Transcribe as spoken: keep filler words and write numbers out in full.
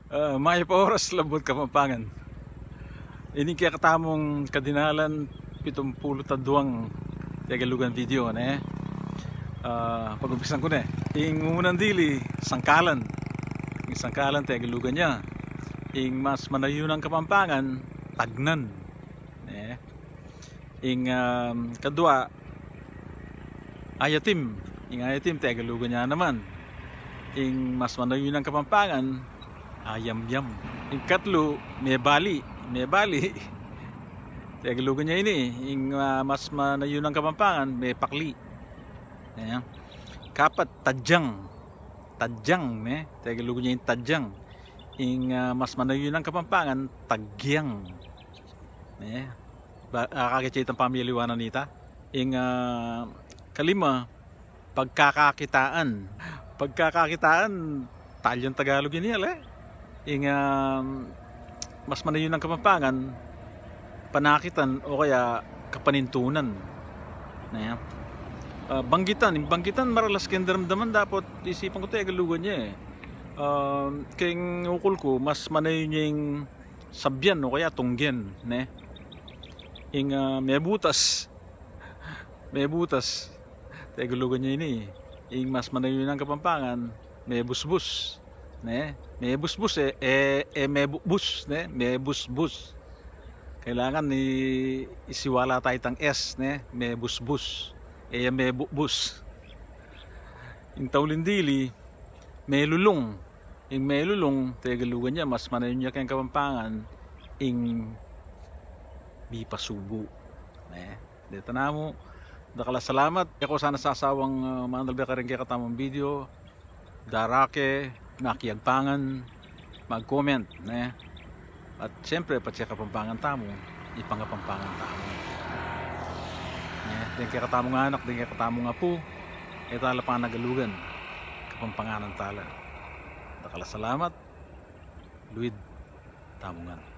Ah, mayap a oras, Labuad Kapampangan. Ini kekatamung kadinalan pitumpulu't aduang Tegalugan video, ne? Ah, pag-umpisan ku ne. Ing mumunan dili, sangkalan. Ing sangkalan, Tegalugan ya. Ing mas manayunang Kapampangan, tagnan. Ne? Ing, um, kadua, ayatim. Ing ayatim, Tegalugan ya naman. Ing mas manayunang Kapampangan, ayamyam. Ing katlu, mebali. Mebali. Tegalugan ya ini. Ing, ah, mas manayunang Kapampangan, mepakli. Ayan. Kapat, tadyang. Tadyang, ne? Tegalugan ya ing tadyang. Ing, ah, mas manayunang Kapampangan, tagyang. Ne? Ba, ah, kaget ya itang pamiyaliwanan nita. Ing, ah, kalima, pagkakakitaan. Pagkakakitaan, talyang Tagalog ini, ale? Ing, ah, mas manayunang Kapampangan, panakitan o kaya kapanintunan. Ne? Ah, banggitan, ing banggitan, maralas keng daramdaman, dapot isipan ku Tegalugan ya, e. Ah, keng ukul ku, mas manayun ya ing sabyan o kaya tunggen, ne? Ing, ah, mebutas. Mebutas. Tegalugan ya ini. Ing mas manayunang Kapampangan, mebusbus. Ne? Mebusbus, e, e, e mebubus, ne? Mebusbus. Kailangan i-, isiwala taya itang S, ne? Mebusbus. E ya mebubus. Ing tauli dili, melulung. Ing melulung, Tegalugan ya, mas manayun ya keng Kapampangan, ing mipasubu. Ne? Deta namu, dakal a salamat. E ku sana sasawang, ah, manalbe karing kekatamung video. Darake, makiagpangan, mag-comment, ne? At siyempre, patse Kapampangan tamu, ipangapampangan tamu. Ne? Deng kekatamung anak, deng kekatamung apu, e tala panagalugan, Kapampanganan tala. Dakal a salamat, luid tamu ngan.